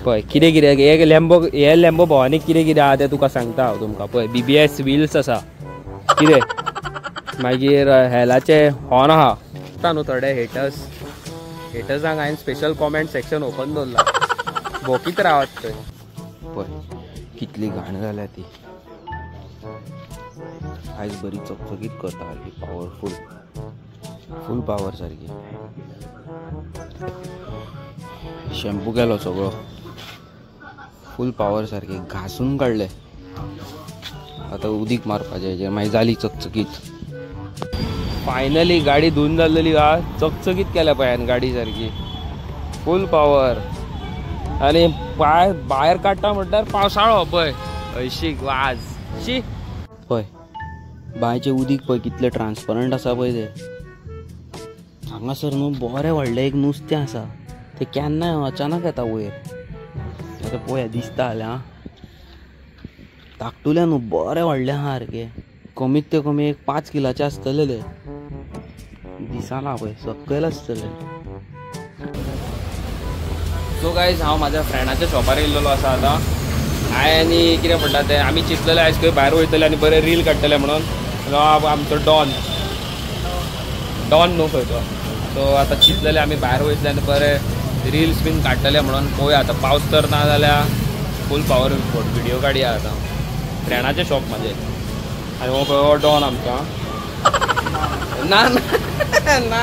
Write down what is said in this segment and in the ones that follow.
पळय कितें कितें हे लॅम्बो, हे लॅम्बो भोवानी कितें कितें आहा तें तुका सांगता हांव तुमकां. पळय BBS wheels आसा कितें, मागीर हेलाचे हॉर्न आहा. आतां न्हू थोडे हेटर्स, हेटर्सांक हांवें स्पेशल कॉमेंट सेक्शन ओपन दवरला, भोकीत रावात थंय. पळय कितली घाण जाल्या ती. आयज बरी चकचकीत करता सारकी, पावरफूल, फूल पावर सारकी. शॅम्पू केलो सगळो, फूल पावर सारकी घासून काडले. आतां उदीक मारपाचें हेजेर, मागीर जाली चकचकीत. फायनली गाडी धुवन जाल्लेली आहा, चकचकीत केल्या पळय गाडी सारकी, फूल पावर. आनी पांय भायर काडटा म्हणल्यार पावसाळो पळय, हळशीक वाज शी. पळय बांयचें उदीक पळय कितलें ट्रान्सपरंट आसा पळय तें. हांगासर न्हू बरें व्हडलें एक नुस्तें आसा, तें केन्नाय अचानक येता वयर. आतां पळया दिसता जाल्यार आं, धाकटुलें न्हू बरें व्हडलें आहा सारकें, कमीत ते कमी एक 5 किलाचें आसतलें तें. दिसना पळय सकयल आसतलें. सो गायज हांव म्हाज्या फ्रेंडाच्या शॉपार येयल्लो आसा आतां. हांवें आनी कितें म्हणटा तें, आमी चिंतलेलें आयज खंय भायर वयतले आनी बरें रील काडटले म्हणून. आमचो डॉन, डॉन न्हू खंय तो. सो आतां चिंतलेलें आमी भायर वयतले आनी बरें रिल्स बीन काडटले म्हणून. पळोवया आतां पावस तर ना जाल्यार फूल पावर व्हिडियो काडया आतां. फ्रेंडाचें शॉप म्हाजें. आनी हो पळय हो डॉन आमचो. ना ना.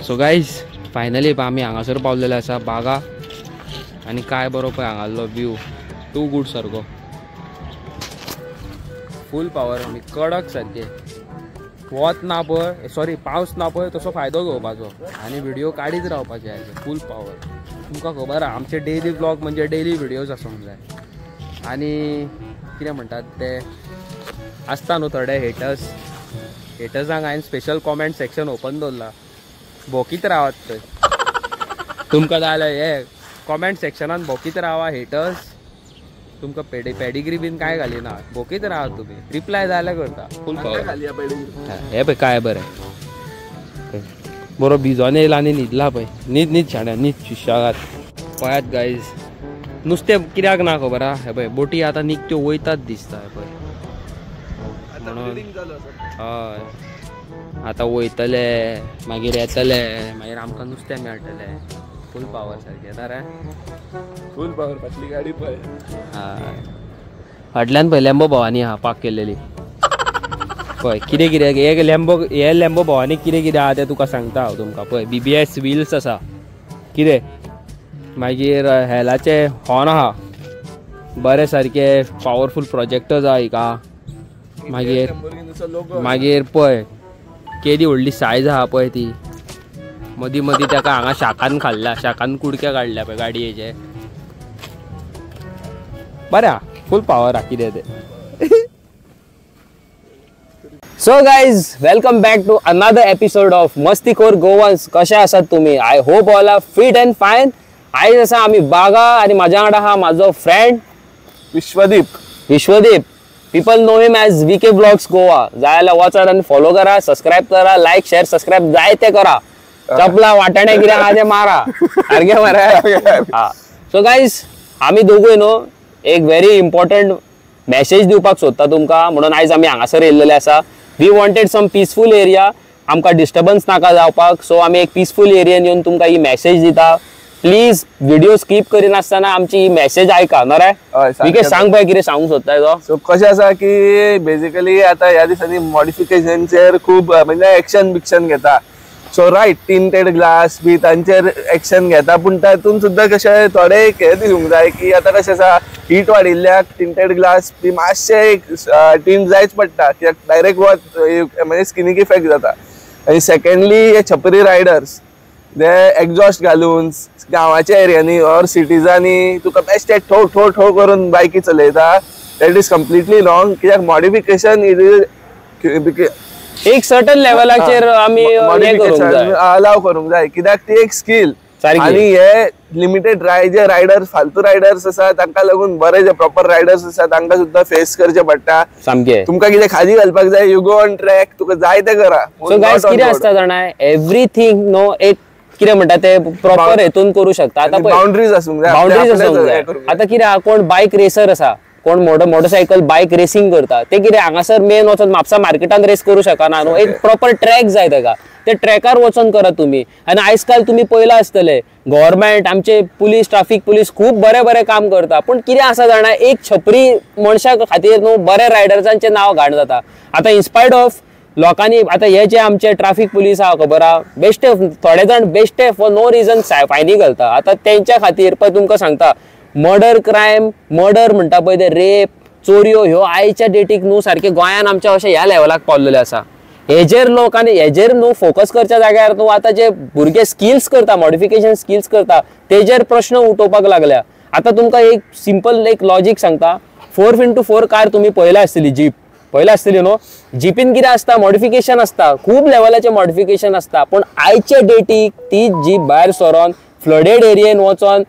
सो गायज फायनली आमी हांगासर पावलेले आसा बागा. आनी काय बरो पळय हांगासलो व्यू, टू गूड सारको, फूल पावर. आमी कडक सारके, वत ना पळय, सॉरी पावस ना पळय तसो फायदो घेवपाचो आनी व्हिडियो काडीत रावपाचे आयज फूल पावर. तुमकां खबर आहा आमचे डेली ब्लॉग म्हणजे डेली व्हिडियोज आसूंक जाय. आनी कितें म्हणटात ते आसता न्हू थोडे हेटर्स, हेटर्सांक हांवें स्पेशल कॉमेंट सेक्शन ओपन दवरला, भोकीत रावात थंय. तुमकां जाय जाल्यार हे कॉमेंट सेक्शनान भोकीत रावा हेटर्स, तुमकां पेडिग्री बीन कांय घालिना, भोकीत रावा तुमी, रिप्लाय जाल्यार करता फूल पावर. हे पळय काय बरें बरो भिजोन येयला आनी न्हिदला पळय, न्हीद न्हीद शाण्या न्हीद सुशेगाद. पळयात गायज नुस्तें कित्याक ना खबर आहा. हे पळय बोटी आतां निकत्यो वयतात दिसता. हे पळय म्हणून हय आतां वयतले मागीर येतले, मागीर आमकां नुस्तें मेळटलें फूल पावर सारकें. ना रे फूल पावर फाटली गाडी पळय. हय फाटल्यान पळय लॅम्बो भवानी आहा पार्क केलेली. पळय कितें कितें हे लॅम्बो, हे लॅम्बो भवानी कितें कितें आहा तें तुका सांगता हांव तुमकां. पळय BBS wheels आसा कितें, मागीर हेलाचे हॉर्न आहा बरें सारके, पावरफूल प्रोजेक्टर्स आहा हिका. मागीर मागीर पळय केदी व्हडली सायज आहा पळय ती. मदीं मदीं ताका हांगा शाकान खाल्ल्या, शाकान कुडके काडल्या पळय गाडयेचे. बरें आहा फूल पावर आहा कितें तें. So guys welcome back to another episode of Mastikhor Goans. कशे आसात तुमी? I hope all are fit and fine. आयज आसा आमी बागा आनी म्हाज्या वांगडा आहा म्हाजो friend Vishwadeep. Vishwadeep, people know him as VK vlogs Goa. जाय जाल्यार वचात आनी फॉलो करा, सबस्क्रायब करा, लायक शेअर सबस्क्रायब जाय ते करा. चपला वाटाणे कितें आहा ते मारा सारकें मरे. सो गायज आमी दोगूय न्हू एक व्हेरी इम्पॉर्टंट मॅसेज दिवपाक सोदता तुमकां, म्हणून आयज आमी हांगासर येयल्लेले आसा. We wanted some peaceful area, आमकां डिस्टर्बन्स नाका जावपाक. सो आमी एक पिसफूल एरियन येवन तुमकां ही मॅसेज दिता. प्लीज व्हिडिओ स्कीप करिनासतना आमची ही मॅसेज आयका. ना रे विके, सांग पळय कितें सांगूंक सोदताय तो. सो कशें आसा की बेजिकली आतां ह्या दिसांनी मॉडिफिकेशनचेर खूब म्हणजे एक्शन बिक्शन घेता. सो रायट टिंटेड ग्लास बी तांचेर एक्शन घेता, पूण तातूंत सुद्दां कशें थोडे एक हें दिवंक जाय की आतां कशें आसा हीट वाडिल्ल्याक टिंटेड ग्लास बी मातशें एक टिंट जायच पडटा, कित्याक डायरेक्ट वत म्हणजे स्किनीक इफेक्ट जाता. आनी सेकेंडली हे छपरी रायडर्स ते एग्जॉस्ट घालून गांवाच्या एरियांनी ऑर सिटीजांनी तुका बेश्टे ठो ठो ठो करून बायकी चलयता. That is completely wrong, कित्याक मॉडिफिकेशन is एक सर्टन लेवलाचेर आमी मॉडिफिकेशन अलाव करूंक जाय, कित्याक ती एक स्कील. आनी हे लिमिटेड जे रायडर्स फालतू रायडर्स आसा तांकां लागून बरे जे प्रॉपर रायडर्स आसा तांकां सुद्दां फेस करचे पडटा. सामके तुमकां कितें खाजी घालपाक जाय, you go on track, तुका जाय तें करा. सो गायस कितें आसता जाणा, एवरीथींग नो एक कितें म्हणटा ते प्रॉपर हेतून करू शकता. आतां बाउंड्रीज आसूंक जाय, बाउंड्रीज आसूंक जाय. आतां कितें कोण बायक रेसर आसा, कोण मोटरसायकल बायक रेसिंग करता, ते कितें हांगासर मेन वचोन म्हापसा मार्केटान रेस करू शकना न्हू, एक प्रॉपर ट्रॅक जाय ताका, ते ट्रॅकार वचोन करात तुमी. आनी आयज काल तुमी पळयलां आसतलें गव्हर्मेंट आमचे पुलीस ट्राफीक पुलीस खूब बरें बरें काम करता, पूण कितें आसा जाणा एक छपरी मनशा खातीर न्हू बरे रायडर्सांचें नांव घाण जाता. आतां इन्स्पायर्ड ऑफ लोकांनी आतां हे जे आमचे ट्राफीक पुलीस आहा खबर आहा, बेश्टे थोडे जाण बेश्टे फॉर नो रिजन फायनी घालता. आतां तेंच्या खातीर पळय तुमकां सांगता मर्डर क्रायम, मर्डर म्हणटा पळय ते रेप चोरयो ह्यो आयच्या डेटीक न्हू सारके गोंयान आमच्या अशें ह्या लेवलाक पावलेले आसा. हेजेर लोकांनी हेजेर न्हू फोकस करच्या जाग्यार न्हू आतां जे भुरगे स्किल्स करता, मॉडिफिकेशन स्किल्स करता तेजेर प्रश्न उठोवपाक लागल्या. आतां तुमकां एक सिंपल एक लॉजीक सांगता, 4x4 car तुमी पळयल्या आसतली, जीप पळयल्या आसतली न्हू, जिपीन कितें आसता मॉडिफिकेशन आसता, खूब लेवलाचें मॉडिफिकेशन आसता, पूण आयच्या डेटीक ती जीप भायर सरोन फ्लडेड एरियेन वचोन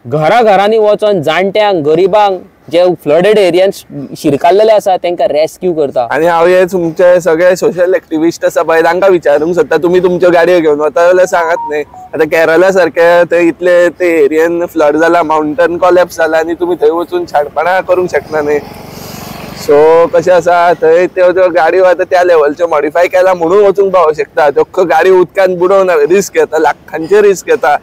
घरा घरांनी वचोन जाणट्यांक गरिबांक जे फ्लडेड एरियान शिरकाल्लेले आसा तेंकां रेस्क्यू करता. आनी हांव हे तुमचे सगळे सोशल एक्टिविस्ट आसा पळय तांकां विचारूंक सोदता, तुमी तुमच्यो गाडयो घेवन वता जाल्यार सांगात न्ही. आतां केरला सारके थंय इतले ते एरियन फ्लड जाला, माउंटन कॉलॅप्स जाला आनी तुमी थंय वचून छाडपणां करूंक शकना न्ही. सो कशें आसा थंय त्यो त्यो गाडयो आतां त्या लेवलच्यो मॉडिफाय केला म्हणून वचूंक पावोंक शकता. त्यो गाडी उदकान बुडोवन रिस्क घेता, लाखांचे रिस्क घेता,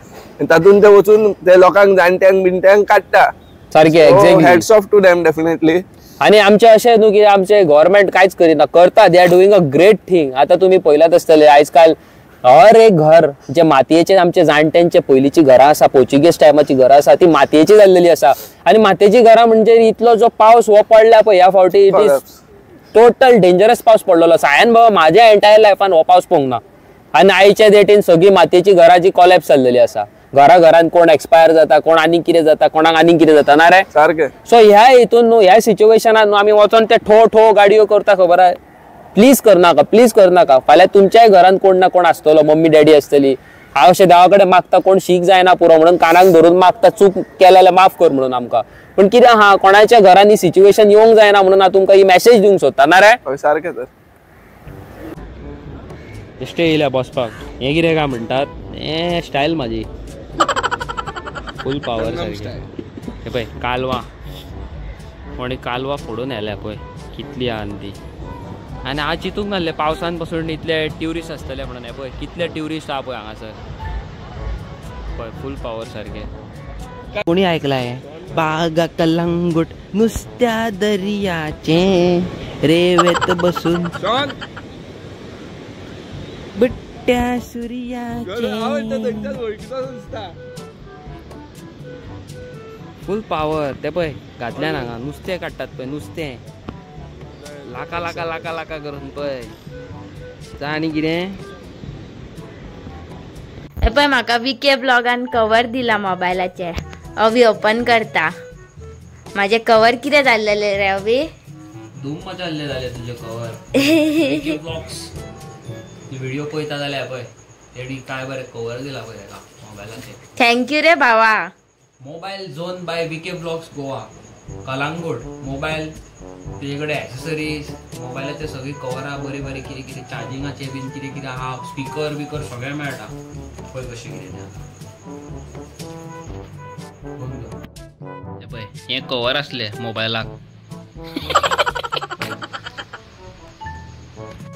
तातूंत ते वचून ते लोकांक जाणट्यांक बिणट्यांक काडटा. सारकें, exactly, hats off to them definitely. आनी आमचें अशें न्हू की आमचें गव्हर्मेंट कांयच करिना, करता, they are doing a great thing. आतां तुमी पळयलात आसतलें आयज काल हर एक घर जे मातयेचे आमचे जाणट्यांचे पयलींची घरां आसा, पोर्चुगीज टायमाची घरां आसा, ती मातयेची जाल्लेली आसा. आनी मातयेची घरां म्हणजे इतलो जो पावस हो पडला पळय ह्या फावटी, it is total dangerous पावस पडलेलो आसा. हांवें बाबा म्हाज्या एंटायर लायफान हो पावस पळोवंक ना. आनी आयच्या डेटीन सगळी मातयेची घरां जी कॉलॅप्स जाल्लेली आसा, घरा घरान कोण एक्सपायर जाता, कोण आनीक कितें जाता, कोणाक आनीक कितें जाता ना रे सारकें. सो ह्या हितून न्हू ह्या सिच्युएशनान न्हू आमी वचोन ते ठो ठो गाडयो करता खबर आहा, प्लीज करनाका, प्लीज करनाका. फाल्यां तुमच्याय घरान कोण ना कोण आसतलो, मम्मी डॅडी आसतली, हांव अशें देवा कडेन मागता कोण शीक जायना पुरो म्हणून कानाक धरून मागता, चूक केल्या जाल्यार माफ कर म्हणून आमकां, पूण कितें आहा कोणाच्या घरान ही सिच्युएशन येवंक जायना म्हणून हांव तुमकां ही मॅसेज दिवंक सोदता ना रे सारकें. तर बेश्टे येयल्या बसपाक, हें कितें काय म्हणटात, हें स्टायल म्हाजी फूल पावर सारकें. हे पळय कालवां, कोणी कालवां फोडून व्हेल्या पळय कितली आहा ती. आनी हांव चिंतूंक नासलें पावसान पसून इतले ट्युरिस्ट आसतले म्हणून. हे पळय कितले ट्युरिस्ट आहा पळय हांगासर, पळय फूल पावर सारकें. कोणी ऐकलाय बागा कलंगूट नुस्त्या दर्याचे रेवेत बसून बिट्ट्या सूर्याचे फूल पावर. ते पळय घातल्यान हांगा नुस्तें काडटात पळय, नुस्तें लाका लाका लाका लाका करून पळय. आनी कितें हे पळय म्हाका विके ब्लॉगान कवर दिला मोबायलाचेर, अवी ओपन करता. माझे कवर कितें जाल्लेले रे अवी? धूम मजा जाले तुझे कवर. ब्लॉग्स व्हिडिओ पळयता जाल्यार पळय तेणी काय बरें कवर दिला पळय ताका मोबायलाचेर. Thank you रे भावा. Mobile zone by VK blogs Goa, Calangute. Mobile तेजे कडेन एक्सेसरीज, मोबायलाचे सगळीं कवरां बरीं बरीं कितें कितें, चार्जिंगाचे बीन कितें कितें आहा, स्पिकर बिकर सगळें मेळटा. पळय कशें कितें तें पळय हें कवर आसलें मोबायलाक.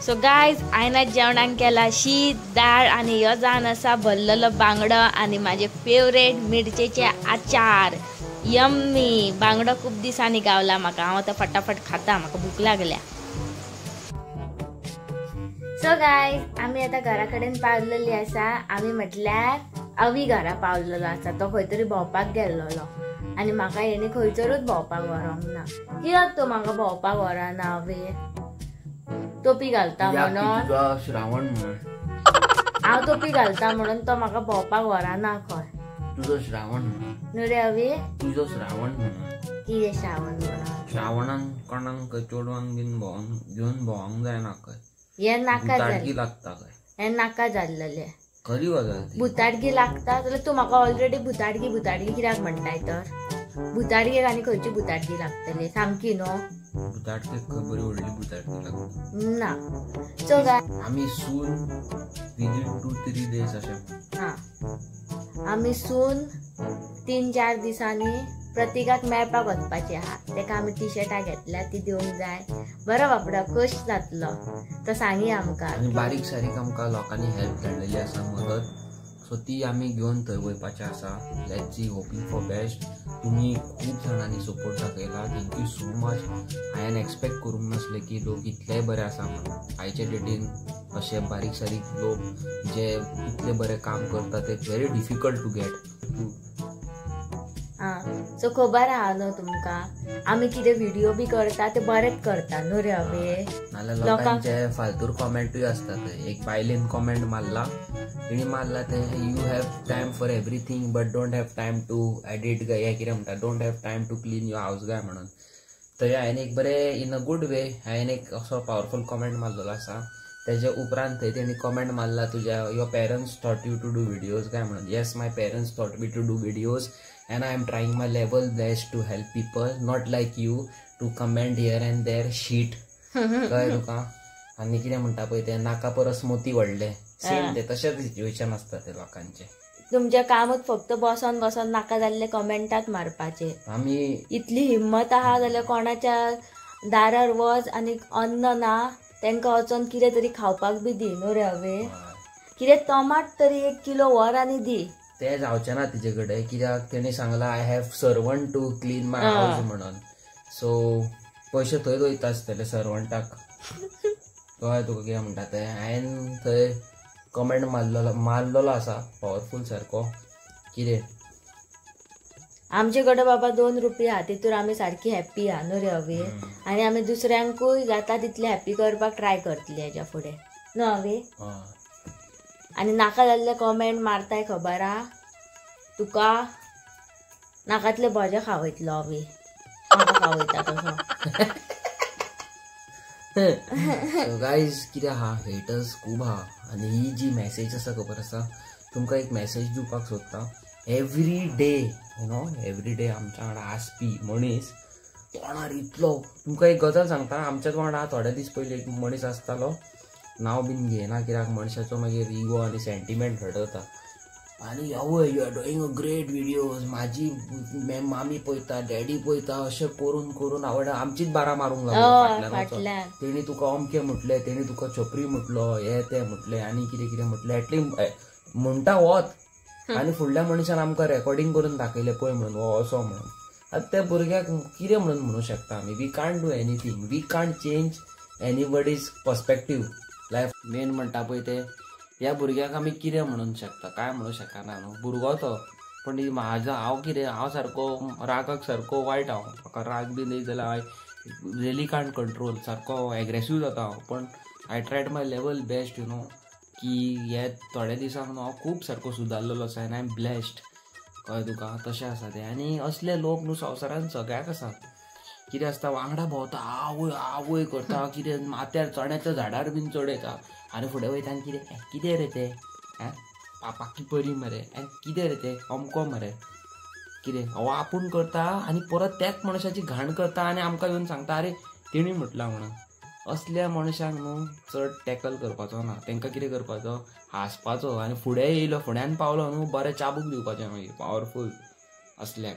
सो गायज हांवें आज जेवणाक केला शीत, दाळ आनी ह्यो जावन आसा भरलेलो बांगडो आनी म्हाजे फेवरेट मिरचेचे आचार. यम्मी. बांगडो खूब दिसांनी गावला म्हाका, हांव आतां फटाफट खाता, म्हाका भूक लागल्या. सो गायज आमी आतां घरा कडेन पावलेली आसा. आमी म्हटल्यार अवी घरा पावलेलो आसा, तो खंय तरी भोंवपाक गेल्लोलो आनी म्हाका हेणी खंयसरूच भोंवपाक व्हरोंक ना. कित्याक तो म्हाका भोंवपाक व्हरना अवी? टोपी घालता म्हणून, श्रावण म्हणून हांव टोपी घालता म्हणून तो म्हाका भोंवपाक व्हरना खंय. तुजो श्रावण म्हणून न्हू रे अवी? तुजो श्रावण म्हणून कितें श्रावण म्हणून? श्रावणान कोणाक चेडवांक बीन भोंवंक घेवन भोंवंक जायना खंय. हें नाका भुताटकी लागता खंय. हें नाका जाल्लेलें. खरी गजाल ती. भुताटकी लागता जाल्यार तूं म्हाका ऑलरेडी भुताटकी भुताटकी कित्याक म्हणटाय तर? भुताटकेक आनी खंयची भुताटकी लागतली सामकी न्हू. भुताटकी बरी व्हडली भुताटकी लागता ना. सो गाय आमी सून विदीन 2-3 डेज अशें. हां, आमी सून 3-4 दिसांनी प्रतिकाक मेळपाक वचपाचें आहा. तेका आमी टी शर्टां घेतल्या ती दिवंक जाय. बरो बाबडो खुश जातलो तो सांगी आमकां. आनी बारीक सारीक आमकां लोकांनी हेल्प धाडलेली आसा, मदत, सो ती आमी घेवन थंय वयपाचें आसा. Let's see, hoping for best. तुमी खूब जाणांनी सपोर्ट दाखयला, thank you so much. हांवें एक्सपेक्ट करूंक नासलें की लोक इतलेय बरे आसा म्हणून. आयच्या डेटीन अशे बारीक सारीक लोक जे इतले बरें काम करता ते व्हेरी डिफिकल्ट टू गेट. आं, सो खबर आहा न्हू तुमकां आमी कितें व्हिडियो बी करता ते बरेंच करता न्हू रे अवे. नाल्यार लोकांचे फालतूर कॉमेंटूय आसता. थंय एक बायलेन कॉमेंट मारला, तेणी मारला ते you have time for everything but don't have time to edit गाय, हें कितें म्हणटा, don't have time to clean your house गाय म्हणून. थंय हांवें एक बरें इन अ गूड वे हांवें एक असो पावरफूल कॉमेंट मारलेलो आसा. तेजे उपरांत थंय तेणी कॉमेंट मारला तुज्या your parents taught you to do videos काय म्हणून. Yes, my parents taught me to do videos and I am trying my level best to help people, not like you to comment here and there shit. कळ्ळें तुका? आनी कितें म्हणटा पळय तें, नाका परस मोती व्हडले, सेम ते तशेंच सिच्युएशन आसता ते लोकांचें. तुमचें कामूच फक्त बसोन बसोन नाका जाल्ले कमेंटात मारपाचे. आमी इतली हिम्मत आहा जाल्यार कोणाच्या दारार वच आनी अन्न ना तेंकां वचोन कितें तरी खावपाक बी दी न्हू रे हवे. कितें टमाट तरी 1 किलो व्हर आनी दी. ते जावचें ना तिजे कडेन, कित्याक तेणी सांगलां I have servant to clean my house म्हणून. सो पयशे थंयच वयता आसतले सर्वंटाक. कळ्ळें तुका कितें म्हणटा तें? हांवें थंय कमेंट मारलेलो आसा पावरफूल सारको. कितें आमचे कडेन बाबा 2 रुपया आहा तितूर आमी सारकी हॅप्पी आहा न्हू रे हवे. आनी आमी दुसऱ्यांकूय जाता तितले हॅप्पी करपाक ट्राय करतली हेज्या फुडें न्हू हवे. आनी नाका जाल्ले कमेंट मारताय खबर आहा तुका, नाकातले भजे खावयतलो हवे, म्हाका खावयता तसो. सो गायज कितें आहा, हेटर्स खूब आहा. आनी ही जी मॅसेज आसा खबर आसा तुमकां, एक मॅसेज दिवपाक सोदता. Every day you know, every day आमच्या वांगडा आसपी मनीस तोंडार इतलो, तुमकां एक गजाल सांगता, आमच्याच वांगडा थोडे दीस पयलीं एक मनीस आसतालो, नांव बीन घेयना कित्याक मनशाचो मागीर इगो आनी सेंटिमेंट हर्ट जाता. आनी आवय you are doing a great videos, म्हाजी मामी पळयता, डॅडी पळयता, अशें करून करून आवड आमचीच बारा मारूंक लागलो फाटल्यान. तेणी तुका अमकें म्हटलें, तेणी तुका छपरी म्हटलो, हें तें म्हटलें आनी कितें कितें म्हटलें, एटलीस्ट म्हणटा वत. आनी फुडल्या मनशान आमकां रेकॉर्डिंग करून दाखयलें पळय म्हणून हो असो म्हणून. आतां त्या भुरग्याक कितें म्हणून म्हणूं शकता आमी? We can't do anything, we can't change anybody's perspective life. Main म्हणटा पळय ते ह्या भुरग्याक आमी कितें म्हणूंक शकता, कांय म्हणूंक शकना न्हू, भुरगो तो. पूण म्हाजो हांव कितें, हांव सारको रागाक सारको वायट हांव, म्हाका राग बी न्ही जाल्यार I really can't control, सारको एग्रेसीव जाता हांव. पूण I tried my level best you know की हे थोड्या दिसांक न्हू हांव खूब सारको सुदारलेलो आसा आनी I am blessed. कळ्ळें तुका? तशें आसा तें. आनी असले लोक न्हू संवसारान सगळ्याक आसा. कितें आसता वांगडा भोंवता, आवय आवय करता, कितें माथ्यार चण्याच्या झाडार बीन चडयता आनी फुडें वयता आनी कितें कितें रे तें, आं पापाकी परी मरे, कितें रे तें अमको मरे, कितें हो आपूण करता आनी परत त्याच मनशाची घाण करता आनी आमकां येवन सांगता अरे तेणी म्हटलां म्हणून. असल्या मनशांक न्हू चड टॅकल करपाचो ना, तांकां कितें करपाचो, हांसपाचो आनी फुडें येयलो फुड्यान पावलो न्हू बरें चाबूक दिवपाचें मागीर पावरफूल असल्याक.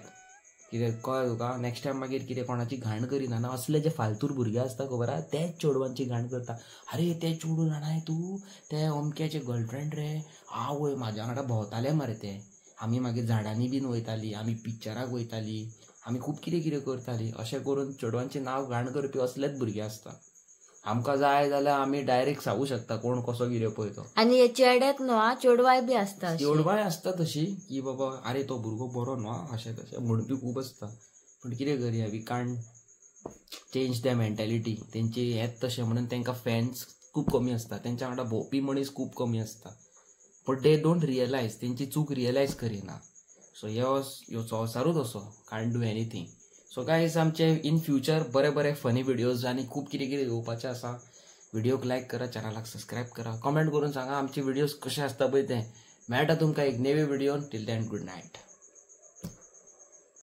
कितें कळ्ळें तुका? नेक्स्ट टायम मागीर कितें कोणाची घाण करिना ना. असले जे फालतूर भुरगे आसता खबर आहा, तेच चेडवांची घाण करता. अरे तें चेडूं जाणाय तूं, तें अमक्याचें गर्लफ्रेंड रे, आवय म्हाज्या वांगडा भोंवतालें मरे तें, आमी मागीर झाडांनी बीन वयतालीं, आमी पिक्चराक वयतालीं, आमी खूब कितें कितें करतालीं. अशें करून चेडवांचें नांव घाण करपी असलेच भुरगे आसता. आमकां जाय जाल्यार आमी डायरेक्ट सांगू शकता कोण कसो कितें पळय तो. आनी हे चेडेच न्हू आं, चेडवाय बी आसता, चेडवाय आसता तशी की बाबा अरे तो भुरगो बरो न्हू अशें तशें म्हणपी खूब आसता. पूण कितें करया, we can't change the mentality. तेंची हेंच तशें म्हणून तांकां फॅन्स खूब कमी आसता, तेंच्या वांगडा भोंवपी मनीस खूब कमी आसता. बट they don't realise, तेंची चूक रियलायज करिना. सो ह्यो संवसारूच असो, can't do anything. So guys आमचे इन फ्युचर बरे बरे फनी व्हिडियोज आनी खूब कितें कितें येवपाचें आसा. व्हिडियोक लायक करा, चॅनलाक सबस्क्रायब करा, कमेंट करून सांगा आमचे व्हिडियोज कशे आसता पळय ते. मेळटा तुमकां एक नवी video. Till then good night.